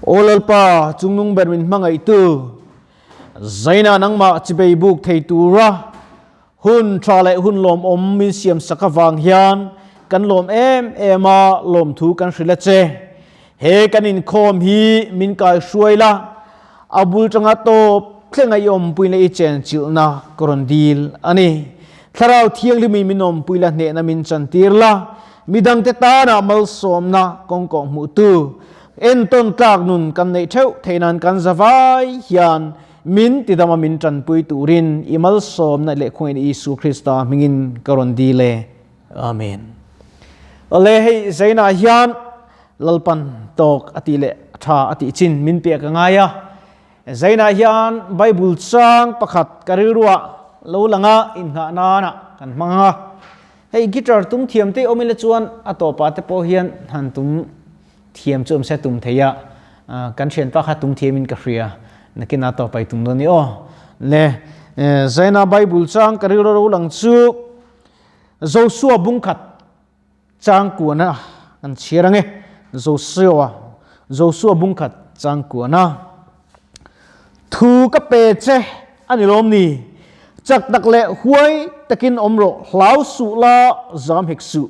Aw Lalpa, chungnung ber min hmangaihtu, Zaina nangmah chibei buk thei tura hun tha leh hun lawmawm min siam sak avang hian kan lawm em em a, lawmthu kan hrilh a che. He kan inkhawm hi min kaihruai la, a bul tanga tawp thlenga i awmpui leh i chenchilhna ka rawn dil a ni. Thlarau Thianghlimin min awmpui la hnehna min chantir la, midangte tana malsawmna kawng kawh hmuhtu entawn tlak nun kan neih theuh theih nan kan zavai hian min tidama min tanpui turin i malsawmna leh khawngaihna Isu Krista hmingin ka rawn dil e. Amen. Awle hei Zainah hian Lalpan tawk a tih leh tha a tih chin min pek a ngai a. Zainah hian Bible chang pakhat ka rilruah lo langa innghah nana kan hmang a. Hei guitar tum thiam te awm ila chuan a tawpah te pawh hian han tum thiam chu awm se tum thei a. Kan thianpa kha tum thiamin ka hria. Nakin a tawpa i tum dawn ni aw. Le Zaina Bible chang ka rilru lo lang chu Joshua bungkhat Chang kuana kan chhiar ange. Joshua, Joshua bungkhat chang kuana. Thu ka pe che a ni lawm ni? Chak tak leh huai takin awm rawh, hlau suh la, zam hek suh.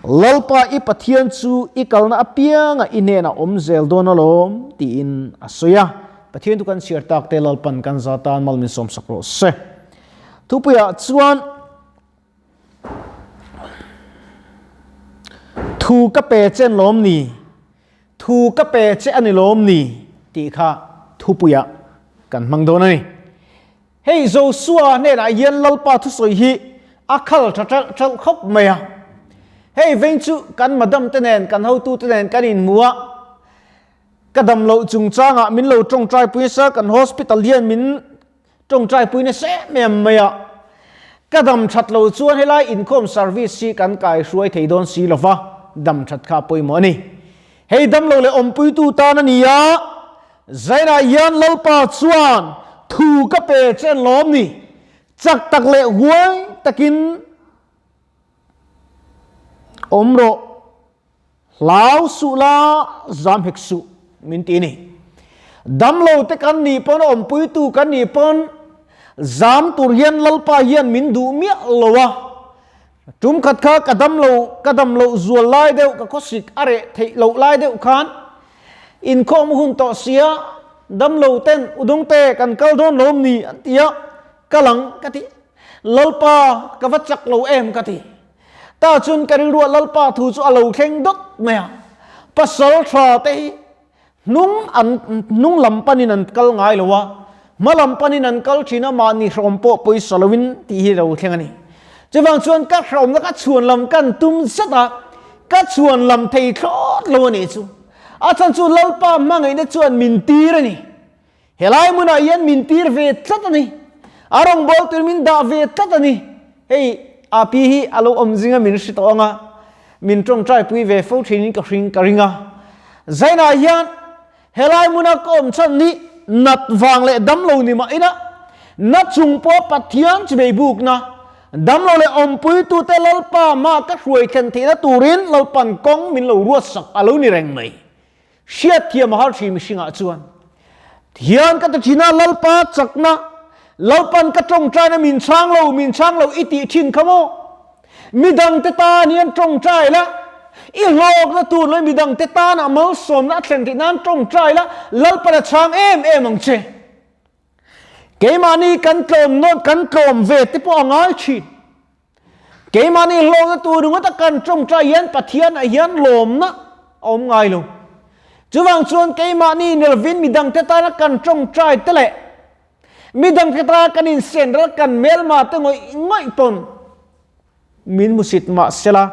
Lalpa i Pathian chu i kalna apianga i hnenah awm zel dawn alawm, tiin a sawi a. Pathian thu kan chhiar tak te Lalpan kan za tan mal min sawmsak rawh se. Thupuiah chuan. Thu ka pe che an lawm ni? Thu ka pe che a ni lawm ni? tih kha thupuiah kan hmang dawn a ni. Hei Joshua hnenah hian Lalpa thusawi hi a khal tha ṭalh ṭalh khawp mai a. Hei veng chu kan madam te nen, kan hotu te nen kan inhmu a, ka dam loh chungchangah min lo ṭawngṭai pui nasa, kan hospital hian min Tawngtai pui nasa em em mai a, ka dam that lo chuan helai inkhawm service hi kan kai hruai thei dawn si lova, dam that kha a pawimawh a ni. Hei damlo leh awmpuitu tan a ni a, Zainah hian Lalpa chuan thu ka pe che an lawm ni, chak tak leh huai takin awm rawh. Hlau suh la, zam hek suh, min ti a ni. Damlo te kan nih pawn, awmpuitu kan nih pawn, zam tur hian Lalpa hian min duh miah lo a. Tum khat kha ka damlo, ka damloh zual lai deuh, ka khawsik a reh theih loh lai deuh khan inkhawm hun tawh sia, damlo ten Udungte kan kal dawn lawm ni an ti a, kal ang ka ti. Lalpa ka va chak lo em ka ti. Ta chun ka rilruah Lalpa thu chu a lo thleng dawt mai a, pasal tha te hi hnung an hnung lam panin an kal ngai lo a, hma lam panin an kal thin a, mahni hrawm pawh pawisa loin tih hi lo thleng a ni. Chuvang chuan ka hrawmna ka chhuan lam kan tum zet a, ka chhuan lam thei thlawt lo a nih chu. A chhan chu Lalpa hmangaihna chuan min tir a ni. Helai hmunah hian min tir ve tlat a ni. A rawngbâwl tur min dah ve tlat a ni. Hei a pi hi a lo awm zinga min hre tawh ang a, min ṭawngṭaipui ve fo ṭhinin ka hring ka ring a. Zainah hian helai hmuna ka awm chhan hi nat vang leh damlo ni mah ila, na chung pawh Pathian chibei bukna, damlo leh awmpuitute Lalpa mah ka hruai thlen theihna turin Lalpan kawng min lo ruatsak a lo ni reng mai. Hriatthiam a har hri mihringah chuan hian ka ti thin a, Lalpa chakna, Lalpan ka tawngtaina min chhang lo, min chhang lo i tih thin kha maw? Midangte tan hian tawngtai la, i hlawkna tur leh midangte tana malsawmna a thlen theih nan tawngtai la, Lalpan a chhang em em ang che. Keimahni kan tlawm nawn, kan tlawm ve te pawh a ngai thin. Keimahni hlawkna tur ringawt a kan tawngtai hian Pathianah hian lawmna a awm ngai lo. Chuvang chuan keimahni nilovin midangte tana kan tawngtai te leh midangte tana kan insen ral kan hmelma te ngawih ngawih pawn min hmusit mah sela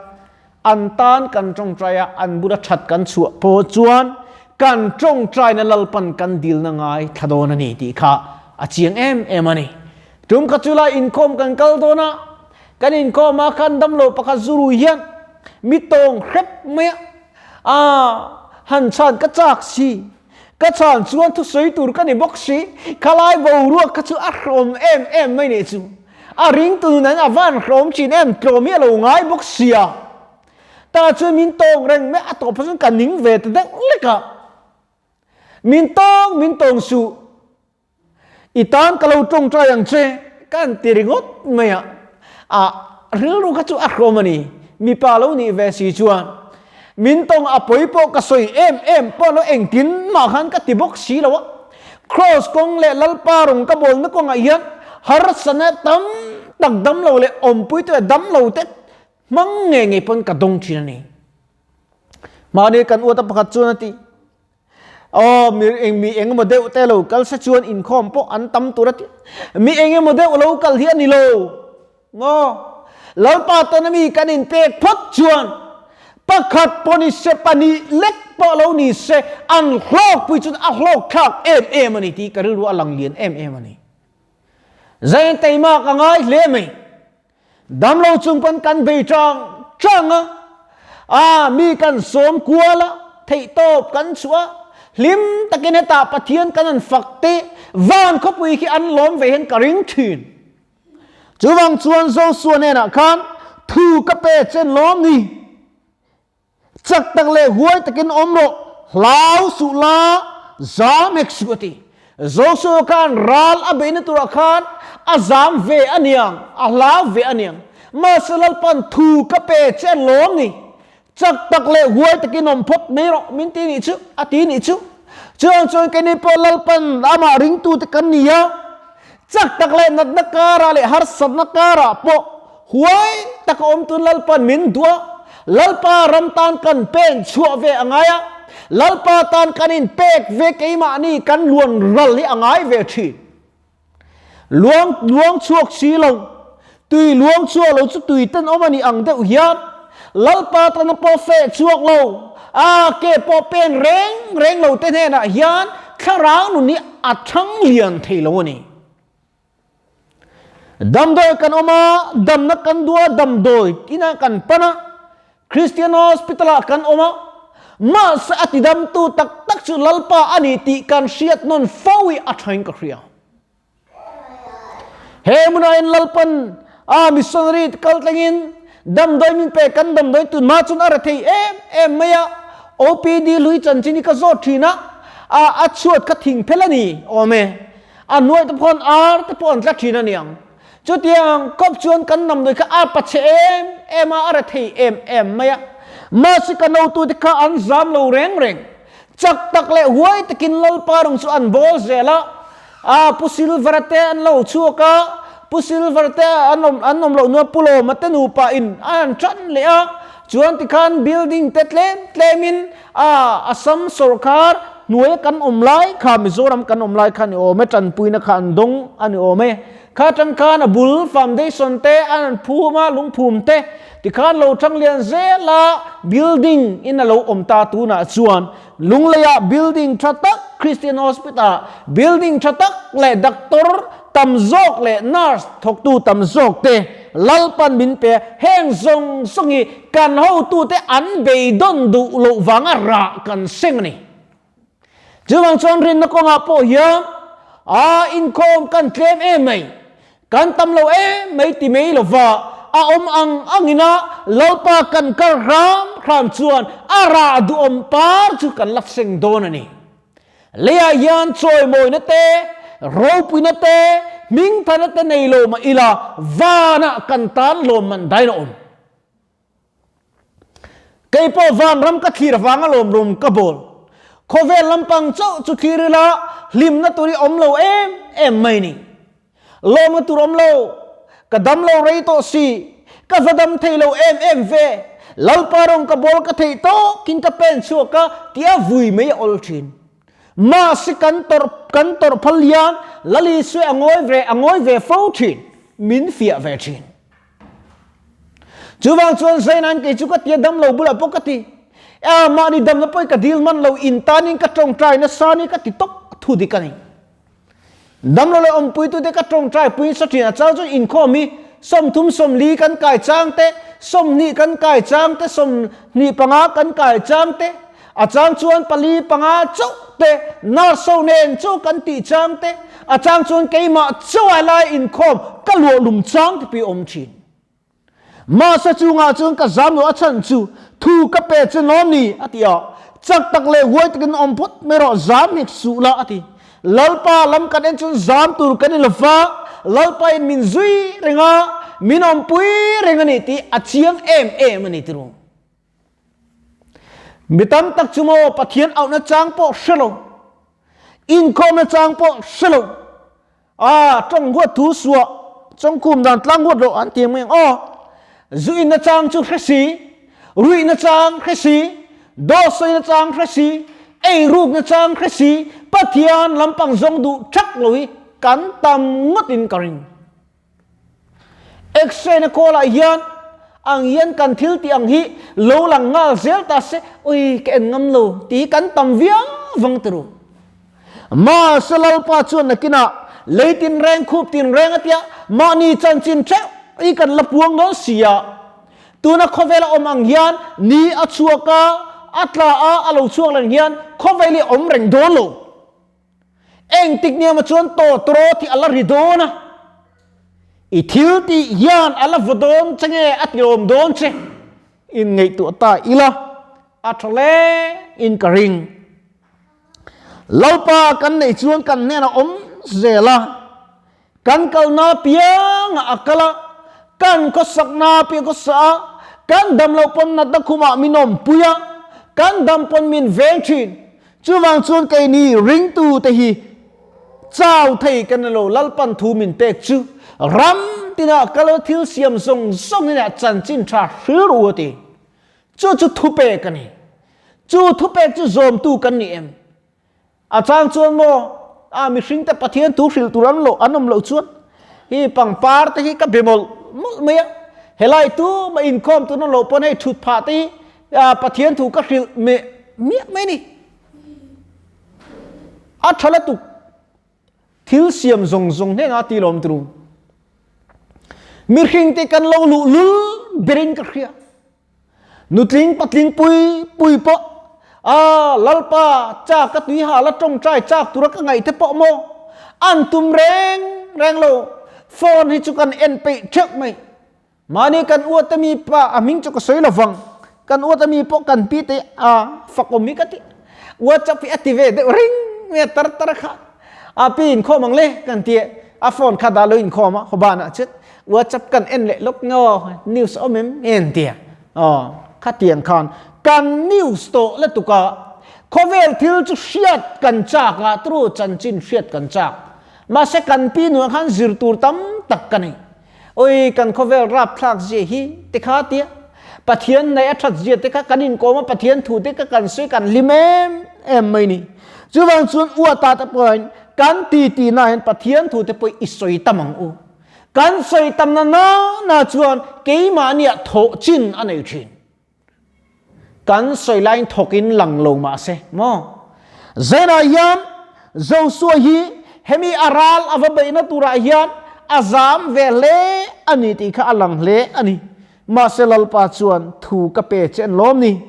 an tan kan tawngtai a, an bula that kan chhuah pawh chuan kan tawngtaina Lalpan kan dilna ngai thla dawn a ni tih kha a chiang em em a ni. Tum kha chu lai inkhawm kan kal dawn a, kan inkhawm a khan damlo pakhat zurui hian mi tawng hrep mai a, aa han chhan ka chak si, ka chhan chuan thusawi tur ka ni bawk si, khalai boruak kha chu a hrawm em em mai nih chu, a ringtu nun an a van hrawm thin em tlawm hi a lo ngai bawk sia, tah chuan min tawng reng mai a tawp phah chuan ka ning ve ta deuh lek a. Min tawng min tawng suh. I tan ka lo tawngtai ang che ka han ti ringawt mai a. A rilru kha chu a hrawm a ni. Mipa lo nih ve si chuan min tawng a pawi pawh ka sawi em em pawh lo engtin mah khan ka ti bawk si lo a. Kraws kawng leh Lalpa rawng ka bawlna kawngah hian harsatna tam tak dam lo leh awmpuitu leh dam lo te hmang ngei ngei pawn ka dawng thin a ni. Mahni kan uata pakhat chuan a ti. Aw, mi eng mi eng emaw deuh te lo kal se chuan inkhawm pawh an tam tur a ti. Mi eng emaw deuh lo kal hi a ni lo. Maw? Lalpa tana mi kan inpek phawt chuan pakhat pawh ni se, pahnih lek pawh lo ni se, an hlawkpui chuan a hlawkthlak em em a ni tih ka rilru a lang lian em em a ni. Zain teima ka ngai hle mai. Damlo chung pawn kan bei chang chang a, a mi kan sawm kual a, theihtawp kan chhuah a, hlim takin hetah Pathian kan han fak te, van khawpui khi an lawm ve hian ka ring thin. Chuvang chuan Joshua hnenah khan thu ka pe chen lawm ni. Chak tak leh huai takin awm rawh, hlau suh la, zam hek suh a ti. Joshua khan ral a beihna turah khan a zam ve a niang, a hlau ve a niang. Mahse Lalpan thu ka pe che lawm ni. Chak tak leh huai takin awm phawt mai rawh min ti nih chu, a ti nih chu. Chuang chuan keini pawh Lalpan amah ringtute kan ni a, chak tak leh natna karah leh harsatna karah pawh Huai taka awm tun Lalpan min duh a, Lalpa ram tan kan pen chhuah ve a ngai a, Lalpa tan kan inpek ve keimahni kan luan ral hi a ngai ve thin. Luang luang chhuak si lo, tui luang chhuak lo chu tui ten awm a nih ang deuh hian Lalpa tana pawh feh chhuak lo, a ke pawh pen reng reng lo te hnenah hian thlarau nun hi a thang lian thei lo a ni. Damdawi kan awm a, damna kan duh a, damdawi inah kan pan a, Christian Hospital ah kan awm a, mahse a tidamtu tak tak chu Lalpa a ni tih kan hriat nawn fo hi a thain ka hria. He hmunah hian Lalpan a missionary te kal tlengin damdawi min pek kan damdawi tun hma chuan a ra thei em em mai a, OPD hlui chanchin hi ka zawt thin a, a chhuat kha thing phel a ni awm e. A hnuai te pawh an ar te pawh an tla thin a niang. Chutiang kawp chuan kan namnui kha a pache em em a, a rethei em em mai a. Mahse ka notu te kha an zam lo reng reng. Chak tak leh huai takin Lalpa rawng chu an bawl zel a. A Pu Silver-a te an lo chhuak a, Pu Silver te an awm an awm loh hnuah Pu Lawma te nupa in a han tan leh a. Chuan tikhan building te tlem tlemin A Assam sawrkar hnuaia kan awm lai kha Mizoram kan awm lai kha a ni awm e, tanpuina kha an dawng a ni awm e. Kha atang khan a bul foundation te an han phum a, lungphum te tikhan lo thang lian zel a, building in a lo awm ta tunah chuan Lungleiah building tha tak Christian Hospital ah building tha tak leh doctor tam zawk leh nurse thawktu tam zawk te Lalpan min pe a, heng zawng zawng hi kan hotute an beidawn duh loh vanga rah kan seng a ni. Chuvang chuan rinna kawngah pawh hian a inkhawm kan tlem em mai, kan tam lo em mai ti mai lova a awm ang angina Lalpa kan kal hram hram chuan a rah duhawm par chu kan la seng dawn a ni. Leiah hian chawimawina te, ropuina te, hmingthana te nei lo mah ila vanah kan tan lawmman dain a awm. Kei pawh vanram ka thlir avanga lawmlawm ka bawl. Khawvel lampang chauh chu thlir ila hlimna tur hi awm lo em em mai ni. Lawmna tur awm lo, ka dam lo rei tawh si, ka va dam thei lo em em ve, Lalpa rawng ka bawl ka theih tawkin ka pen chhuak a tia vui mai a awl thin. Mahse kan tawrh kan tawrh phal hian Lali Sue a ngawi ve a ngawi ve fo thin, min fiah ve thin. Chuvang chuan Zainain kei chu ka tia dam lo bulah pawh ka ti. A mahni damna pawh i ka dil man lo in tanin ka tawngtai nasa ni ka ti tawp thu dik a ni. Damlo leh awmpuitute ka tawngtai puiin sa thin a chang chuan inkhawm hi 30 40 kan kai chang te, 20 kan kai chang te, 25 kan kai chang te, a chang chuan pali panga chauh te, nurse ho nen chauh kan tih chang te, a chang chuan keimah chauh a lai inkhawm ka luahlum chang te pawh awm thin. Mahse chungah chuan ka zam lo a chhan chu thu ka pe che lawm ni a ti a. Chak tak leh huai takin awm phawt mai rawh, zam hek suh la, a ti. Lalpa lam kan en chuan zam tur kan ni lova, Lalpa in min zui reng a, min awmpui reng a ni tih a chiang em em a ni ti ru. Mi tam tak chu maw Pathian auhna chang pawh hre lo, inkhawmna chang pawh hre lo, a tawng huat thu suah chawngkhum dan tlang huat loh an ti ang mai ang aw. Zu inna chang chu hre si, ruihna chang hre si, dawt sawina chang hre si, eirukna chang hre si, Pathian lampang zawng duh thak lo hi kan tam ngawtin ka ring. X-ray na call ah hian ang hian kan thil tih ang hi lo lang nghal zel ta se, ui ka en ngam lo tih hi kan tam viau vang ti ru. Mahse Lalpa chuan nakinah lei tinreng khup tinreng a tia mahni chanchin theuh hi kan la puang dawn si a. Tuna khawvela awm ang hian ni a chhuak a, a tla a, a lo chhuak reng hian khawvel hi a awm reng dawn lo. Engtik niama chuan tawtrawt hi a la ri dawn a, i thil tih hian a la vaw dawn che nge a tilawm dawn che in ngaihtuah ta ila a tha hle in ka ring. Lalpa kan neih chuan kan hnenah awm zel a, kan kalna piangah a kal a, kan khawsakna piang khawsa a, kan dam loh pawn natna khumah min awmpui a, kan dam pawn min veng thin. Chuvang chuan keini ringtute hi chau thei kan ni lo, Lalpan thu min pek chu ram tinah kal a thil siam zawng zawng hnenah chanchin tha hril u a ti. Chu chu thupek a ni. Chu thupek chu zawmtu kan ni em? A chang chuan maw, a mihringte Pathian thu hrilh tur an lo an awm loh chuan hi pangpar te hi ka be mawlh mawlh mai a, helai tu mah inkhawm tun an loh pawn hei thut phah te hi Pathian thu ka hrilh meh miah mai ni. A tha lutuk thil siam zawng zawng hnenah ti lawm turu. Mihringte kan lo luh lul berin ka hria. Nutling patling pui pui pawh a Lalpa chak ka tui ha la tawngtai chak tura ka ngaih te pawh maw an tum reng reng lo. Phone hi chu kan en peih theuh mai. Mahni kan uat ami pa a hming chu ka sawi lovang. Kan uat ami pawh kan pi te a fakawm hi ka ti. WhatsApp hi a ti ve deuh ring mai a tar tar kha. A pi inkhawm ang le kan ti a phone kha dah lo inkhawm a hawban ah chuan WhatsApp kan en leh lawk ngaw news a awm em en tia. Aw khatiang khan kan news tawh lutuk a khawvel thil chu hriat kan chak a turu chanchin hriat kan chak. Mahse kan pi nuah khan zir tur tam tak ka nei. Oi kan khawvel rapthlak zia hi te kha tia Pathian nei a that zia te kha kan inkawm a Pathian thu te kha kan sawi kan hlim em em mai ni. Chuvang chuan uata te pawhin kan ti ti na hian Pathian thu te pawh i sawi tam ang u. Kan sawi tam na na na chuan keimahniah thawh chin a nei thin. Kan sawi laiin thawkin lang lo mah se maw? Zainah hian Joshua hi hemi a ral a va beihna turah hian a zam ve hle a ni tih kha a lang hle a ni. Mahse Lalpa chuan thu ka pe che an lawm ni.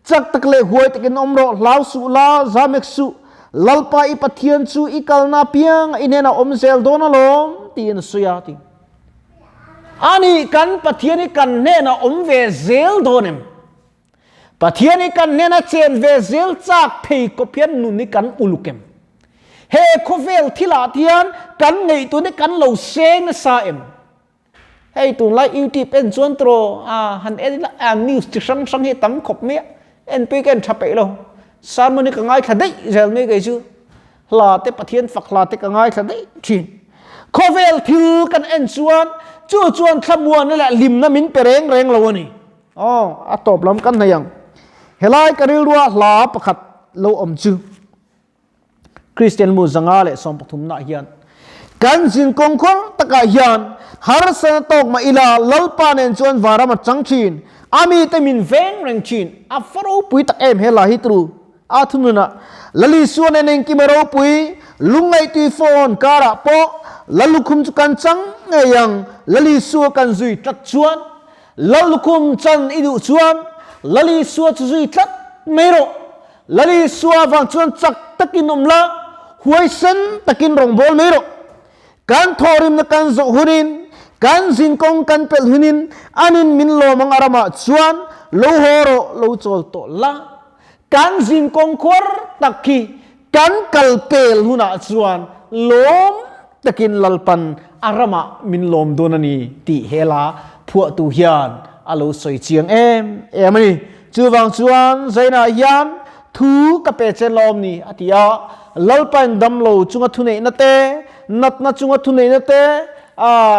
Chak tak leh huai takin awm rawh, hlau suh la, zam ek suh. Lalpa i Pathian chu i kalna apiang a i hnenah awm zel dawn alawm tiin a sawi a ti. Ani kan Pathian hi kan hnenah awm ve zel dawn em? Pathian hi kan hnena chen ve zel chak thei kawp hian nun hi kan uluk em? He khawvel thilah hian kan ngaihtuahna hi kan lo seng nasa em? Hei tunlai YouTube en chuan tiraw a han en ila a news chi hrang hrang hi a tam khawp mai a, en pui ka en tha peih lo. Sermon hi ka ngaithla daih zel mai kei chu. Hla te Pathian fak hla te ka ngaithla daih thin. Khawvel thil kan en chuan chu chuan thlamuanna leh hlimna min pe reng reng lo a ni. Aw, a tawp lam kan hnaih ang. Helai ka rilrua hla pakhat lo awm chu Kristian mu 113 nah hian kan zinkawng khawr takah hian harsana tawk mah ila Lalpa nen chuan varam a chang thin, a mite min veng reng thin. A va ropui tak em he hla hi turu. A thununah Lalisua nen engkim a ropui, lungngaih phone karah pawh Lalukhum chu kan chang ngei ang, Lalisua kan zui tlat chuan, Lalukhum chan i duh chuan Lalisua chu zui tlat mai rawh, Lalisua avang chuan chak takin awm la, huaisen takin rawngbâwl mai rawh. Kan thawhrimna kan zawh hunin, kan zinkawng kan pelh hunin anin min lawm ang a ramah chuan lo haw rawh, lo chawl tawh la. Kan zinkawng khuar tak khi kan kal pel hunah chuan lawm takin Lalpan a ramah min lawm dawn a ni tih he hla phuahtu hian a lo sawi chiang em em a ni. Chuvang chuan Zainah hian thu ka pe che lawm ni a ti a, Lalpain damlo chunga thuneihna te, natna chunga thuneihna te,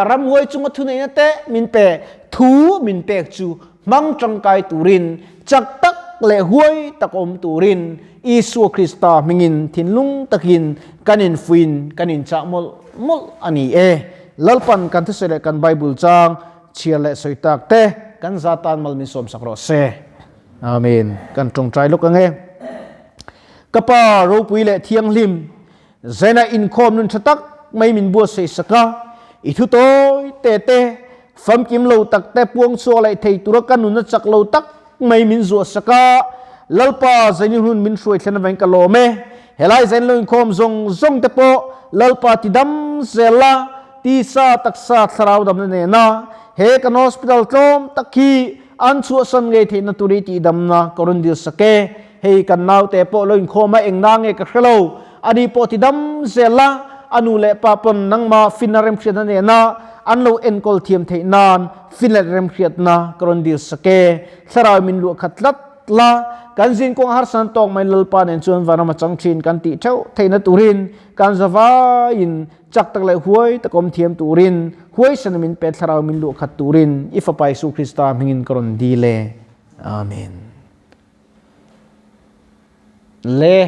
ramhuai chunga thuneihna te min pe, thu min pek chu Hmang tangkai turin, chak tak leh huai tak awm turin Isua Krista hmingin thinlung takin kan infuin kan inchah mawlh mawlh a ni e. Lalpan kan thusawi leh kan Bible chang chhiar leh sawi tak te kan za tan mal min sawmsak rawh se. Amen. Kan tawngtai lawk ang e. Ka Pa ropui leh thianghlim, Zena inkhawm nun tha tak mai min buatsaih sak a, i thu tawi te te, famkim lo tak te puang chhuak leh thei tura ka nuna chak lo tak mai min zuah sak a, Lalpa Zaini hun min hruai thlen avangin ka lawm e. Helai Zain lo inkhawm zawng zawng te pawh Lalpa ti dam zel la, tisa taksa thlarau damna nena he kan hospital tlawm tak hi an chhuahsan ngei theihna tur i tihdamna ka rawn dil sak e. Hei kan naute pawh lo inkhawm a, eng na nge ka hre lo. Ani pawh ti dam zel la, a nu leh pa pawn nangmah finna remhriatna nena an lo enkawl thiam theih nan fin leh remhriatna ka rawn dil sak e. Thlarau min luah khat tlat la, kan zin kawng harsan tawk mai Lalpa nen chuan vanram a chang thin kan tih theuh theihna turin kan zavaiin chak tak leh huai tak awm thiam turin huaisana min pe thlarau min luah khat turin i Fapa Isu Krista hmingin ka rawn dil e. Amen. Le.